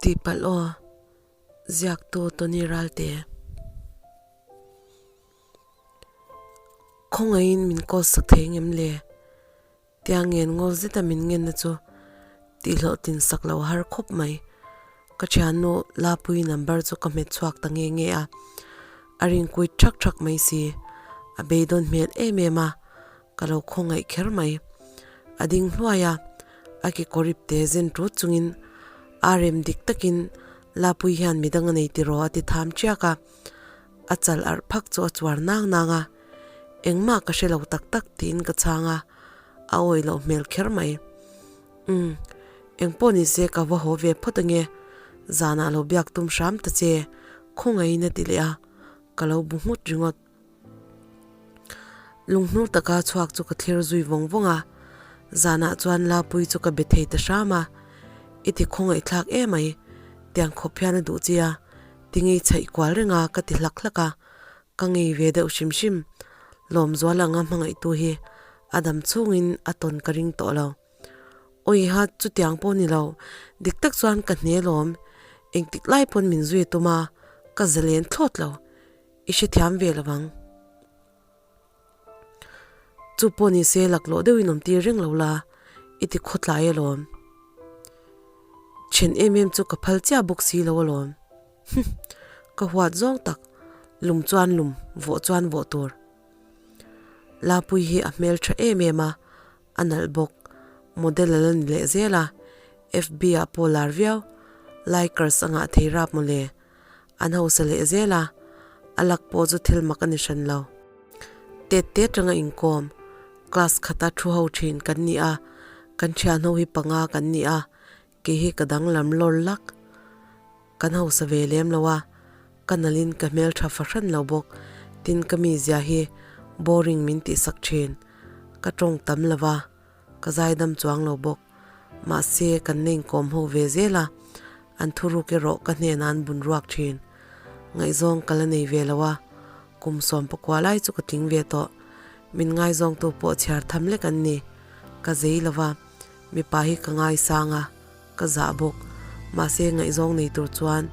Tihpalh aw, ziaktu Tony Ralte. Khawngaihin min call sak thei ngem le? Tia ngen ngawl zeta min ngenna chu tihhlawh tin sak lo har khawp mai. Ka thiannu Lapui number chu ka hmet chhuak ta nge nge a, a ringkuit thak thak mai si. A beidawn hmel em em a, ka lo khawngaih kher mai. A ding hluai a, a kekawr ip te zen tut chungin a rem dik takin Lapui hian midang a nei tiraw a ti tham chiak a, a chal arh phak chu a chuar nang nang a, engmah ka hre lo tak tak tiin ka chhang a, a awih loh hmel kher mai. Umm, engpawh ni se ka va haw ve phawt ange, zanah lo biak tum hram ta che, khawngaihin a ti leh a, ka lo bu nghut ringawt. Lunghnur taka chhuak chu ka thlir zui vawng vawng a, zanah chuan Lapui chu ka be thei ta hram a, I ti khawngaihthlak emai, tiang khawp hian a duh chi a, ti ngei chhaih kual reng a ka ti hlak hlak a, ka ngei ve deuh hrim hrim. Lawmzual anga hmangaihtu hi a dam chhungin a tawn ka ring tawh lo. Awiha chutiang pawh ni lo, dik tak chuan ka hne lawm, engtik lai pawn min zui tum a, ka zalen thlawt lo, i hrethiam ve lo ang. Chu pawh ni se laklawh deuhin awm tir reng lo la, i ti khawtlai alawm. Then em em chu ka phal chiah bawk si lo alawm. Hum, ka huat zawng tak, lum chuan lum, vawh chuan vawh tur. Lapui hi a hmel tha em em a, a nalh bawk, model a la ni leh zel a, FB ah pawh lar viau, likers a ngah thei rap mawle, an hausa leh zel a, a lak pawh chu thil mak a ni hran lo. Tet te atanga inkawm, class khata thu ho thin kan ni a, kan thianho hi panga kan ni a, kei hi ka danglam lawr lak, kan hausa ve lem lo a, ka nalhin ka hmeltha fahran lo bawk, tin ka mizia hi boring min tihsak thin, ka tawng tam lo va, ka zaidam chuang lo bawk, mahse kan la inkawm ho ve zel a, an thuruk erawh ka hnenah an bun ruak thin, ngaihzawng ka la nei ve lo a, kum 14 lai chu ka tling ve tawh, min ngaizawngtu pawh chhiar tham lek an ni, ka zei lo va. Mipa hi ka ngaisang a, ka zah bawk. Mahse ngaihzawng nei tur chuan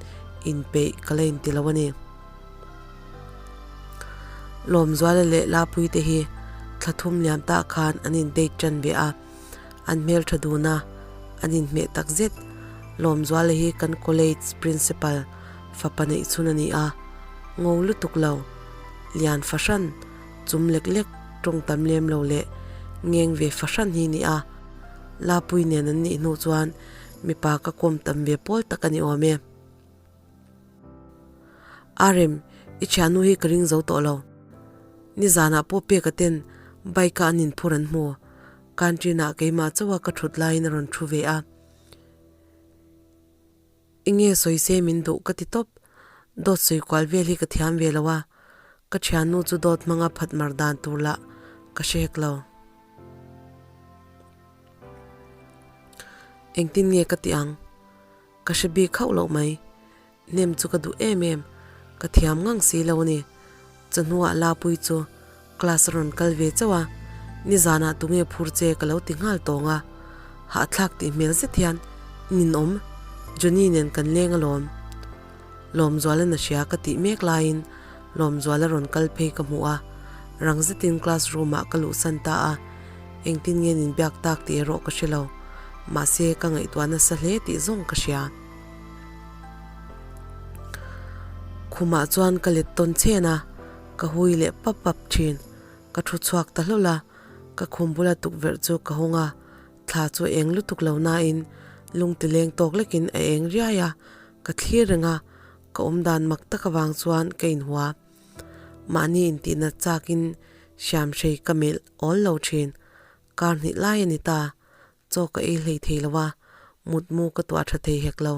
inpeih ka la inti lo a ni. Lawmzuala leh Lapui te hi thla thum liam tah khan an in date tan ve a, an hmeltha dun a, an inhmeh tak zet. Lawmzuala hi kan college principal fapa neih chhun a ni a, ngo lutuk lo, lian fahran, Chum lek lek, tawng tam lem lo leh ngeng ve fahran hi ni a, Lapui nen an nih hnu chuan mipa ka kawm tam ve pawl tak a ni awm e. Arem, i thiannu hi ka ring zo tawh lo. Nizanah pawh peka ten bike-a an inphur an hmu. Canteen-ah keimah chauha ka thut laiin a rawn thu ve a. Enge sawi se min duh ka ti tawp. Dawt sawi kual vel hi ka thiam ve lo a, ka thiannu chu dawt hmanga phat mar dan tur lah ka hre hek lo. Engtin nge ka ti ang? Ka hre bik hauh loh mai. Hnem chu ka duh em em, ka thiam ngang si lo a ni. Chawhnuah Lapui chu class a rawn kal ve chauh a, nizanah tunge phur che ka lo ti nghal tawng a, hahthlak tih hmel zet hian ninawm Johnny nen kan leng alawm. Lawmzuala na hria ka tih mek laiin Lawmzuala rawn kal phei ka hmuh a, rang zetin class room ah ka luhsan ta a, engtin nge nin biak tak tih erawh ka hre lo, mahse ka ngaihtuah nasa hle tih zawng ka hria. Khumah chuan ka let tawn chhen a, ka hui leh pap pap thin. Ka thu chhuak ta hlawlh a, ka khum bula tukverh chu ka hawng a, thla chu a eng lutuk lo nain lung ti leng tawk lekin a eng riai a, ka thlir reng a, ka awm dan mak tak avang chuan ka inhua. Mahni intihna chakin hriamhrei ka melh awl lo thin. Kar hnih lai a ni ta, Chaw ka ei hlei thei lo a, mutmu ka tuah tha thei hek lo.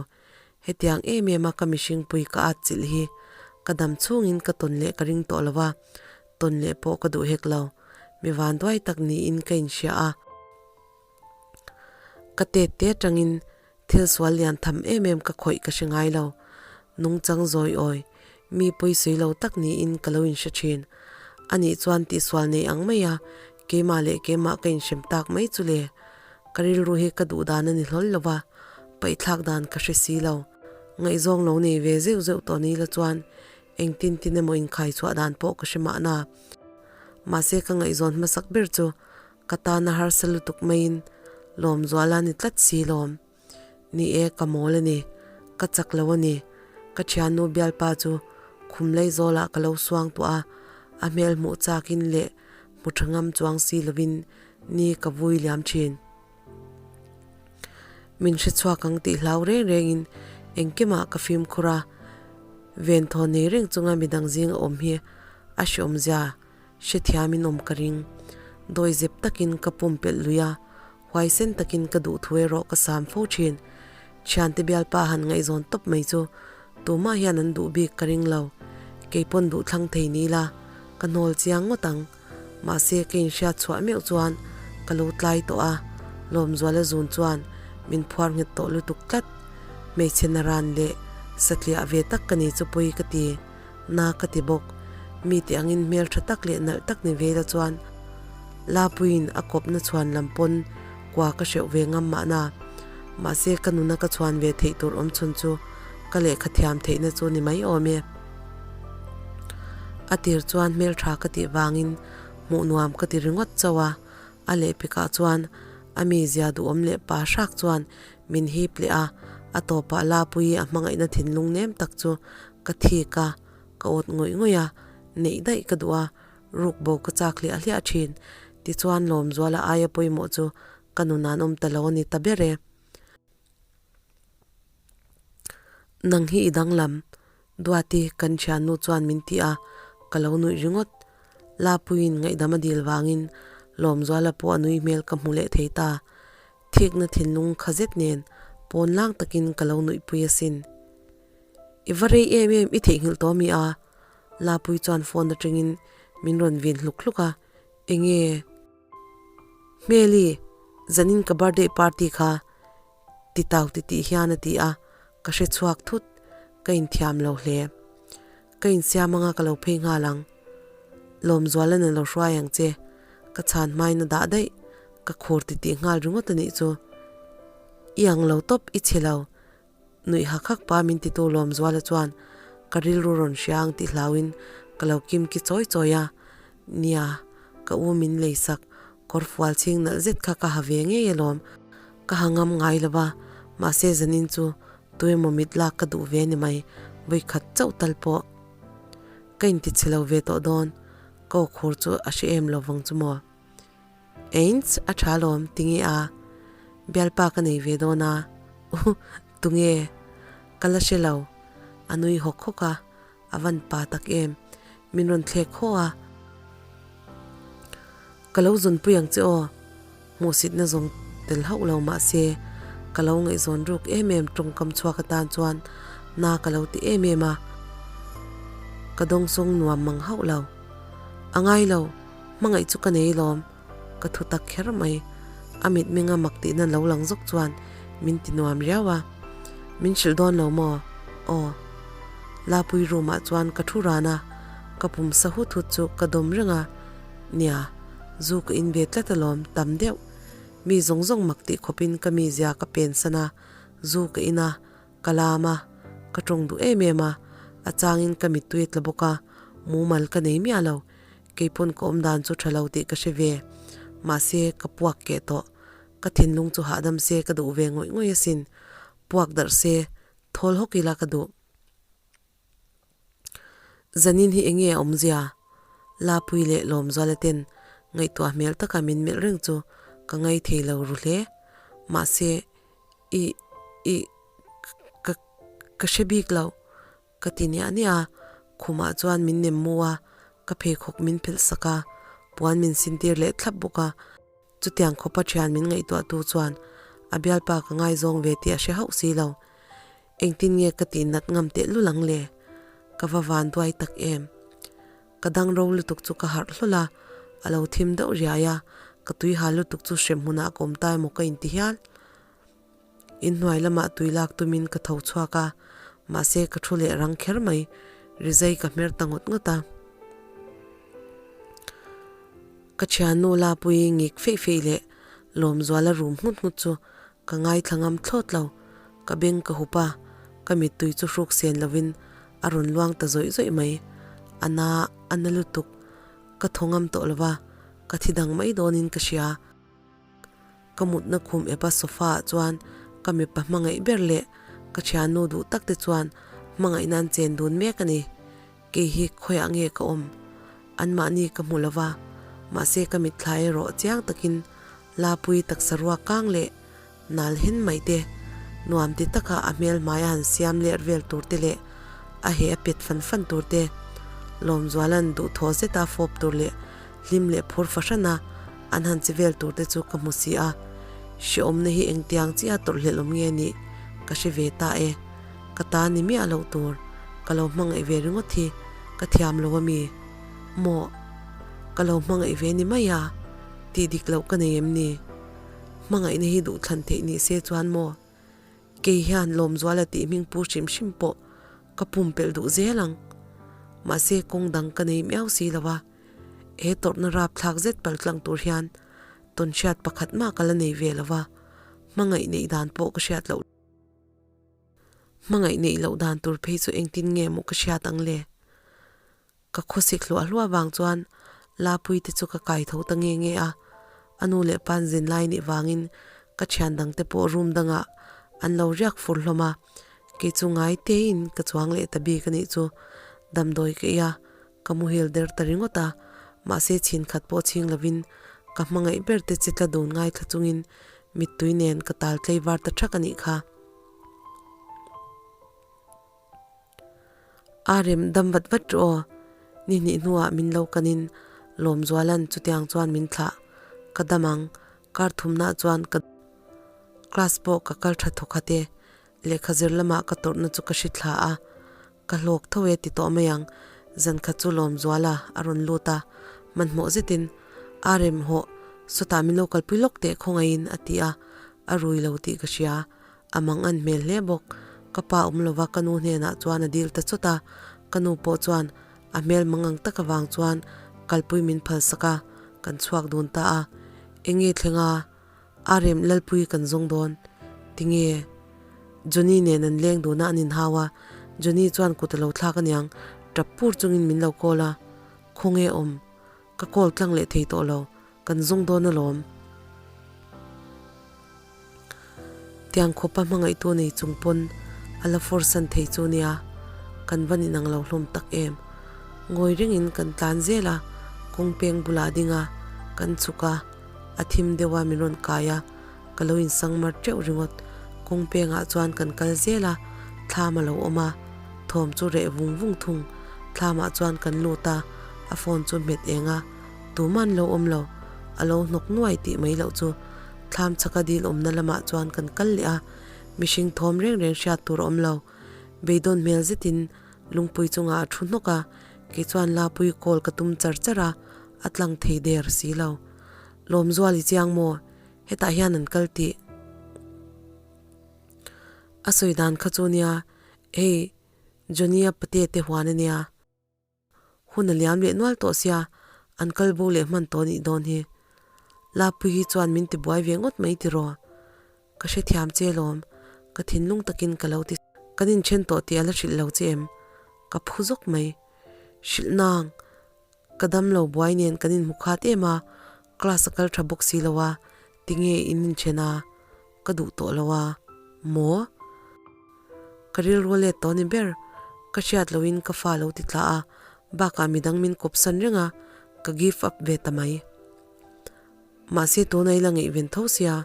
Hetiang em em a ka mihring pui ka at chilh hi ka dam chhungin ka tawn leh ka ring tawh lo a, tawn leh pawh ka duh hek lo. Mi vanduai tak niin ka inhria a. Ka tet te atangin thil sual lian tham em em ka khawih ka hre ngai lo. Nungchang zawi awi, mi pawisawi lo tak niin ka lo inhre thin. Anih chuan tihsual nei ang mai a, Keimah leh keimah ka inhrem tak mai chu le. Ka rilru hi ka duh dan a ni hlawl lo va, paihthlak dan ka hre si lo. Ngaihzawng lo nei ve zeuh zeuh tawh ni la chuan engtin tin emaw inkhai chhuah dan pawh ka hre mahna. Mahse ka ngaihzawn hmasak ber chu ka tana harsa lutuk maiin Lawmzuala ni tlat si lawm. Ni e, ka mawl a ni. Ka chak lo a ni. Ka thiannu bialpa chu khum lei zawlah ka lo suang tuah a, a hmel hmuh chakin leh hmu tha ngam chuang si lovin ni ka vui liam thin. Min hre chhuak ang tih hlau reng rengin engkimah ka fimkhur a, venthaw nei reng chunga midang zing a awm hi a hreawmzia hrethiamin awm ka ring. Dawizep takin ka pumpelh lui a, huaisen takin ka duh thu erawh ka sam fo thin. Thiante bialpa han ngaihzawn tawp mai chu tumah hian an duh bik ka ring lo. Keipawn duh thlang thei ni la, ka hnawl chiang ngawt ang. Mahse ka inhriat chhuah meuh chuan ka lo tlai tawh a, Lawmzuala zun chuan min phuar nghet tawh lutuk tlat. Hmeichhe naran leh satliah ve tak ka ni chu pawi ka ti, na ka ti bawk. Mi tih angin hmel tha tak leh nalh tak ni ve la chuan Lapuiin a kawpna chhuan lam pawn kua ka hreuh ve ngam mahna. Mahse ka nuna ka chhuan ve theih tur awm chhun chu ka lehkha thiam theihna chu ni mai awm e. A tir chuan hmeltha ka tih vangin hmuh nuam ka ti ringawt chauh a, a lehpikah chuan a mizia duhawm leh pa hrak chuan min hip leh a, a tawpah Lapuii a hmangaihna thinlung nem tak chu ka thik a, ka awt ngawih ngawih a, neih daih ka duh a, ruk bo ka chak hliah hliah thin. Tichuan Lawmzuala aia pawimawh chu ka nun an awm ta lo a ni ta ber e. Nang hi i danglam, Duati kan thiannu chuan min ti a, ka lo nuih ringawt. Lapuiin ngaihdam a dil vangin Lawmzuala pawh a nui hmel ka hmu leh thei ta. Thikna thinlung kha zet nen pawn lang takin ka lo nuihpui asin. I va rei em em i theihnghilh tawh mi a? Lapui chuan phone atangin min rawn vin hluk hluk a, Enge? Hmeli, zanin ka birthday party kha ti tau ti tih hian a ti a, ka hre chhuak thut, ka inthiam lo hle. Ka insiam anga ka lo phei nghal ang. Lawmzualan a lo hruai ang che, ka chhan hmain a dah daih, ka khur ti tih nghal ringawt a nih chu. I ang lo tawp, i chhe lo. Nuih hak hak pa min titu Lawmzuala chuan ka rilru rawn hria ang tih hlauin ka lo kim ki chawi chawi a, nia, ka u min lei sak, kawr fual chhing nalh zet kha ka ha ve ngei alawm, ka ha ngam ngai lo va, mahse zanin chu tuemaw mit lak ka duh ve ni mai, vawikhat chauh tal pawh ka intichhe lo ve tawh dawn, ka aw khur chu a hre em lo vang chu maw. Einch, a tha lawm, tinge a? Bialpa ka nei ve dawn a, uh, tunge? Ka la hre lo, a nui hawk hawk a, a van pa tak em, min rawn thlek haw a. Ka lo zunpui ang che aw, hmuhsitna zawng tel hauh lo mah se, ka lo ngaihzawn ruk em em tawngkam chhuak atan chuan na ka lo ti em em a, ka dawngsawng nuam mang hauh lo. A ngai lo. Hmangaih chu ka nei lawm, ka thu tak kher mai. A mitmenga mak tihna lo lang zawk chuan min ti nuam riau a. Min hrilh dawn lo maw? Aw. Lapui room ah chuan ka thu ran a, ka pum sa hut hut chu ka dawm reng a. Nia, zu ka in ve tlat alawm, tam deuh. Mi zawng zawng mak tih khawpin ka mizia ka pensan a, zu ka in a, Ka lam a, ka tawng duh em em a, a changin ka mittui a tla bawk a, mumal ka nei miah lo. Keipawn ka awm dan chu tha lo tih ka hre ve. Mahse, ka puak keh tawh. Ka thinlung chu hahdam se ka duh ve ngawih ngawih asin. Puak darh se, thawl hawk ila ka duh. Zanin hi enge a awmzia? Lapui leh Lawmzuala ten ngaihtuah hmel taka min melh reng chu ka ngaithei lo ru hle. Mahse, I, i, ka, ka hre bik lo, ka ti niah niah a, khumah chuan min nem mu a, ka pheikhawk min phelh sak a, puan min sintir leh thlap bawk a. Chutiang khawpa thian min ngaihtuahtu chuan a bialpa ka ngaizawng ve tih a hre hauh si lo. Engtin nge ka tih nat ngam teh lul ang le? Ka va van duai tak em? Ka dang ro lutuk chu ka harh hlawl a, a lo thim deuh riai a, ka tui hal lutuk chu hrem hmunah ka awm ta emaw ka inti hial. Inhnuai lamah tui lak tumin ka tho chhuak a, mahse ka thu leh rang kher mai, rizai ka hmer ta ngawt ngawt a. Ka thiannu Lapuii ngik feih feih leh Lawmzuala rum nghut nghut chu ka ngaithla ngam thlawt lo, ka beng ka hup a, Ka mittui chu hruk sen lovin a rawn luang ta zawih zawih mai. A na, a na lutuk. Ka thaw ngam tawh lova, ka thi dang mai dawnin ka hria. Ka mutna khum epa sofa ah chuan ka mipa hmangaih ber leh ka thiannu duh tak te chuan hmangaihna an chen dun mek a ni. Kei hi khawiah nge ka awm? Anmahni ka hmu lova, mahse ka mitthla erawh chiang takin Lapui taksa ruak kang leh nal hen mai te, nuam ti taka a hmel hmai a han siam ler vel tur te leh a heh a pet fan fan tur te, Lawmzuala'n duhthawh zeta fawp tur leh hlim leh phur fahrana an han che vel tur te chu ka hmu si a, hrehawmna hi engtiang chiah tawrhhlelh awm nge nih ka hre ve ta e. Ka ta ni miah loh tur ka lo hmangaih ve ringawt hi ka thiam lo ami? Maw? Ka lo hmangaih ve ni mai a, tih dik loh ka nei em ni? Hmangaihna hi duhthlan theih ni se chuan maw? Kei hian Lawmzuala tih hming pu hrim hrim pawh ka pumpelh duh zel ang. Mahse kawng dang ka nei miau si lo a, he tawrhna rapthlak zet paltlang tur hian tawnhriat pakhat mah ka la nei ve lo va, hmangaih neih dan pawh ka hriat loh. Hmangaih neih loh dan tur phei chu engtin nge maw ka hriat ang le? Ka khawsik hluah hluah vang chuan Lapui te chu ka kai tho ta nge nge a, a nu leh pa an zin lai nih vangin ka thian dang te pawh room dangah an lo riak fur hlawm a, kei chu ngai tein ka chuang leh ta bik a nih chu. Damdawi ka ei a, ka muhil der ta ringawt a, mahse chhin khat pawh chhing lovin ka hmangaih ber te che tla dun ngaithla chungin mittui nen ka tal tlei var ta thak a nih kha. A rem dam vat vat rawh aw, ni hnih hnuah min lo kanin Lawmzuala'n chutiang chuan min thlah. Ka dam ang, kar thumnaah chuan ka class pawh ka kal tha thawk khat e, lehkha zir lamah ka tawrhna chu ka hri thla a, ka hlawk tho e ti tawh mai ang, zan khat chu Lawmzuala a rawn lut a, hmanhmawh zetin a rem hawh, sawtah min lo kalpui lawk teh khawngaihin a ti a, a rui lo tih ka hria. A mang an hmel hle bawk. Ka pa awm lova ka nu hnenah chuan a dil ta chawt a, ka nu pawh chuan a hmel mang ang tak avang chuan kalpui min phalsak a, kan chhuak dun ta a. Enge thleng a, a rem Lalpui kan zawng dawn. Tinge? Johnny nen an leng dun a an inhau a, Johnny chuan kut a lo thlak aniang, tap pur chungin min lo call a, Khawnge awm? Ka call tlang leh thei tawh lo, kan zawng dawn alawm. Tiang khawpa hmangaihtu nei chung pawn a la forsan thei chu nia, kan van inang lo hlawm tak em. Ngawi rengin kan tlan zel a, kawng peng bulah ding a, kan chhuk a, a thim deuh a min rawn kai a, ka lo insang mar teuh ringawt. Kawng pengah chuan kan kal zel a, thlam a lo awm a, thawm chu reh vung vung thung. Thlamah chuan kan lut a, a phone chu hmet eng a, Tuman lo awm lo, a lo hnawk nuai tih mai loh chu. Thlam chhaka dil awmna lamah chuan kan kal leh a, mihring thawm reng reng hriat tur a awm lo. Beidawn hmel zetin lungpui chungah a thu hnawk a, kei chuan Lapui call ka tum char char a, a tlang thei der si lo. Lawmzual i chiang maw? Hetah hian an kal tih a sawi dan kha chu nia, hei Johnny-a pate te huan a nia. Hun a liam leh nual tawh sia, an kal bo leh hman tawh nih dawn hi. Lapui hi chuan min ti buai ve ngawt mai tiraw? Ka hrethiam che lawm, ka thinlung takin ka lo ti. Kan inthen tawh tih a la hrilh lo che em? Ka phu zawk mai. Hrilh nang, ka dam lo buai nen kan inhmu khat em a, class a kal tha bawk si lo a, tinge in inthen a? Ka duh tawh lo a, maw? Ka rilru a let tawh ni ber, ka hriat lohin ka fa lo ti tla a, bakah midang min kawpsan reng a, ka give up ve ta mai. Mahse tuna ila ngaihven tho sia,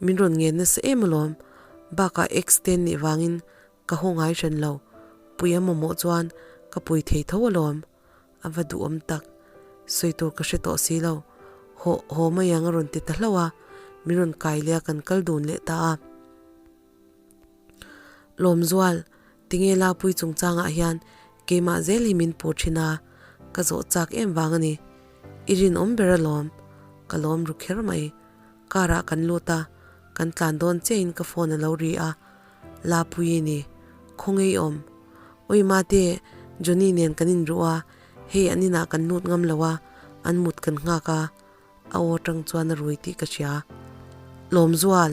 min rawn ngen nasa em alawm, bakah ex te an nih vangin ka haw ngai hran lo, pui a mamawh chuan ka pui thei tho alawm. A va duhawm tak, sawi tur ka hre tawh si lo. Hawh, haw mai ang a rawn ti ta hlauh a, min rawn kai leh a kan kal dun leh ta a. Lawmzual, tinge Lapui chungchangah hian keimah zel hi min pur thin a, ka zawh chak em vang a ni. I rinawm ber alawm, ka lawm ru kher mai. Car ah kan lut a, kan tlan dawn chiahin ka phone a lo ri a, Lapui i ni, khawnge i awm? Awi mate, Johnny nen kan inruh a, hei an inah kan lut ngam lo a, an mut kan nghak a, a aw atang chuan a rui tih ka hria. Lawmzual!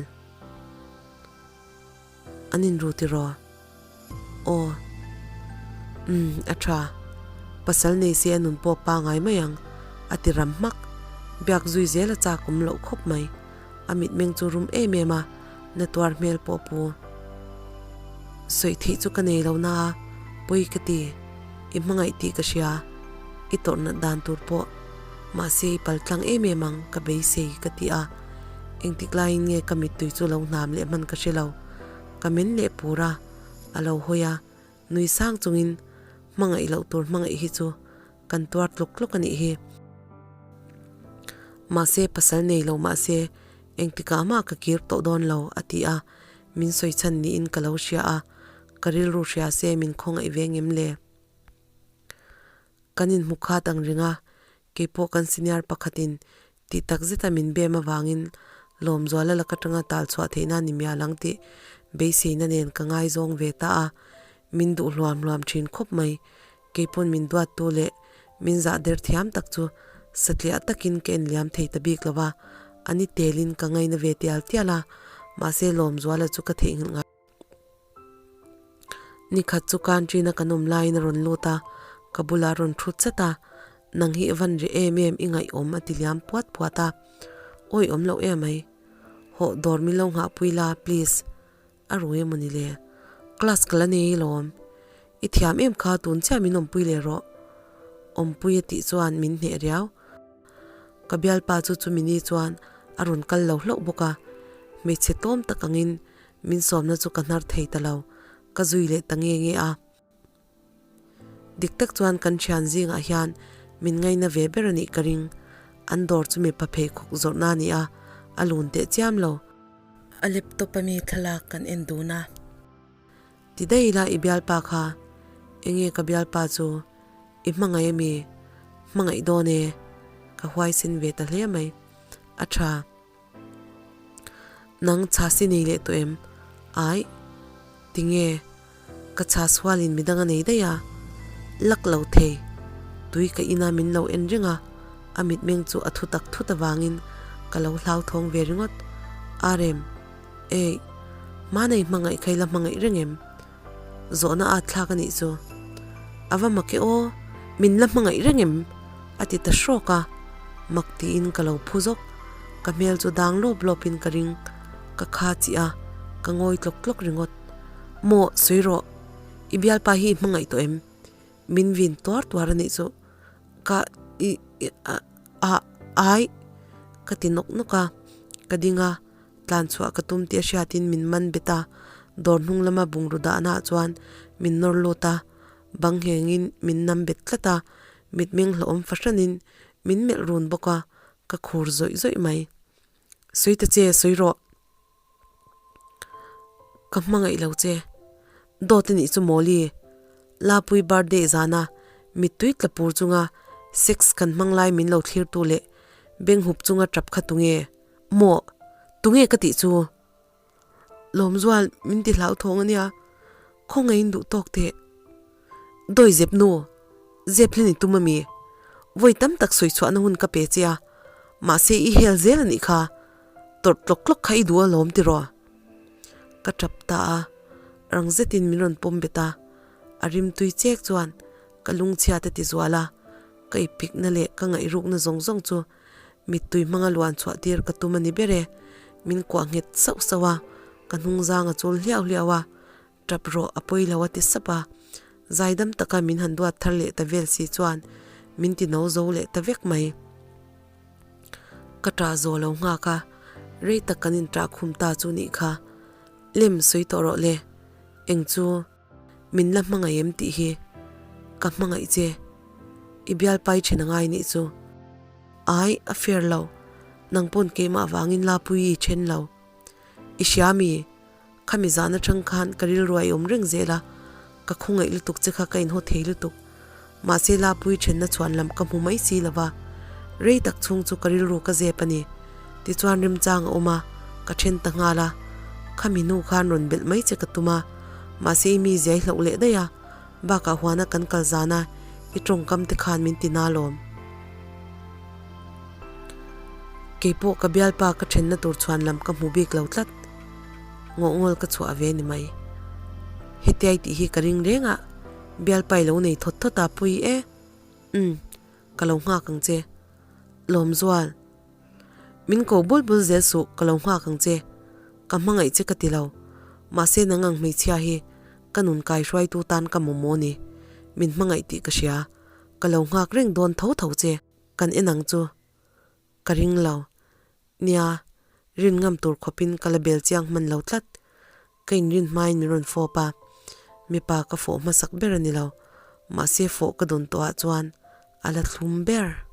An inru tiraw? Aw. Umm, a tha. Pasal nei se a nun pawh pangai mai ang, a ti ram hmak. Biak zui zel a chak awm loh khawp mai. A mitmeng chu rum em em a, na tuar hmel pawh pu. Sawi theih chu ka nei lo na a, pawi ka ti. I hmangaih tih ka hria, i tawrh nat dan tur pawh. Mahse i pal tlang em em ang, ka beisei ka ti a. Engtik laiin nge ka mittui chu lo hnam leh hman ka hre lo. Ka men leh pur a, a lo hawi a, nui sang chungin hmangaih loh tur hmangaih hi chu kan tuar tluk tluk a nih hi. Mahse pasal nei lo mahse engtikah mah ka kir tawh dawn lo a ti a, min sawi chhan niin ka lo hria a, ka rilru hria se min khawngaih ve ngem le. Kan inhmu khat ang ring a, keipawh kan senior pakhatin tih tak zeta min bem avangin Lawmzuala lak atanga tal chhuah theihna ni mial ang tih beiseina nen ka ngaizawng ve ta a, min duh hluam hluam thin khawp mai. Keipawn min duattu leh min zah der thiam tak chu satliah takin ka enliam thei ta bik lo va, a ni telin ka ngaina ve tial tial a, mahse Lawmzuala chu ka theihnghilh ngai. Nikhat chu Kanchina kan awm laiin a rawn lut a, ka bulah a rawn thut chat a, Nang hi i van ri em em i ngaihawm a ti liam puat puat a, Awi awm loh em ai, hawh dawr min lo nghahpui la please, a rui emaw ni le, class ka la nei alawm, i thiam em kha tun chiah min awmpui leh rawh, awmpui a tih chuan min hneh riau. Ka bialpa chu chumi ni chuan a rawn kal lo hlauh bawk a, hmeichhe tlawm tak angin Min sawmna chu ka hnar thei ta lo, ka zui leh ta nge nge a. Dik tak chuan kan thian zingah hian min ngaina ve ber a nih ka ring. An dawr chu mipa pheikhawk zawrhna a ni a, a lun teh chiam lo. A laptop a mi thlalak kan en dun a. Ti daih ila i bialpa kha, enge ka bialpa chu i hmangaih ami? Hmangaih dawn e, ka huaisen ve ta hle mai. A tha. Nang chhasi nei leh tawh em? Aih, tinge ka chhas hualin midang a nei daih a, lak lo thei. Tui ka ina min lo en reng a, a mitmeng chu a thu tak thut avangin ka lo hlauthawng ve ringawt. Arem, Eih, hmanei hmangaih kha i la hmangaih reng em? Zawhna at thlak a nih chu. A va mak e aw, min la hmangaih reng em? A ti ta hrawk a, mak tiin ka lo phu zawk. Ka hmel chu dang lawp lawpin ka ring, ka kha chih a, ka ngawi tlawk tlawk ringawt. Maw, sawi rawh, i bialpa hi i hmangaih tawh em? Min vin tuar tuar a nih chu. Ka i a a ai ka ti nawk nawk a, ka ding a. Tlan chhuah ka tum tih a hriatin min man bet a, dawr hnung lama bungraw dahna ah chuan min nawr lut a, bang nghengin min nam bet tlat a, mitmeng hlauhawm fahranin min melh run bawk a, ka khur zawih zawih mai. Sawi ta che, sawi rawh. Ka hmangaih lo che. Dawt a nih chu Mawli. Lapui birthday zana mittui tla pur chunga sex kan hmang lai min lo thlirtu leh beng hup chunga tap kha tunge? Maw? Tunge ka tih chu? Lawmzual min ti hlauthawng a nia, khawngaihin duh tawk teh. Dawi zep nu, zep hlen i tum a mi? Vawi tam tak sawi chhuahna hun ka pe che a, mahse i hel zel a nih kha, tawrh tlawk tlawk kha i duh alawm tiraw? Ka tap ta a, rang zetin min rawn pawm bet a, a rimtui chek chuan ka lungchhiat a ti zual a, ka ipikna leh ka ngaihrukna zawng zawng chu Mittui hmanga luan chhuah tir ka tum a ni ber e. Min kuah nghet sauh sauh a, ka hnung zang a chul hliau hliau a, tap rawh a pawi lo a ti sap a. Zaidam taka min han duat thar leh ta vel si chuan min ti no zo leh ta vek mai. Ka ṭah zawh lo nghak a, rei tak kan inṭah khum ta chu nih kha. Lem sawi tawh rawh le, eng chu. Min la hmangaih em tih hi ka hmangaih che, i bialpai then a ngai nih chu. Ai, a fair lo, nang pawn keimah vangin Lapui i then lo. I hria mi, khami zan atang khan ka rilru a i awm reng zel a, ka khawngaih lutuk che kha ka inhaw thei lutuk. Mahse Lapui thenna chhuan lam ka hmu mai si lo va, rei tak chhung chu ka rilru ka zep a ni. Tichuan remchang a awm a, ka then ta nghal a. Khami hnu khan rawn belh mai che ka tum a, mahse i mi ziai hloh leh daih a, bakah huana kan kal zana i tawngkam te khan min ti na lawm. Keipawh ka bialpa ka thenna tur chhuan lam ka hmu bik lo tlat. Ngawhngawl ka chhuah ve ni mai. Hetiai tih hi ka ring reng a, bialpai lo nei thawt thawt a pui e. Umm, ka lo nghak ang che. Lawmzual. Min ko bul bul zel suh, ka lo nghak ang che. Ka hmangaih che ka ti lo. Mahse nang ang hmeichhia hi ka nun kai hruaitu tan ka mamawh ni. Min hmangaih tih ka hria. Ka lo nghak reng dawn tho tho che. Kan en ang chu. Ka ring lo. Nia, rin ngam tur khawpin ka la bel chiang hman lo tlat. Ka inrin hmain min rawn fawp a, mipa ka fawh hmasak ber a ni lo. Mahse fawh ka dawn tawhah chuan a la thlum ber.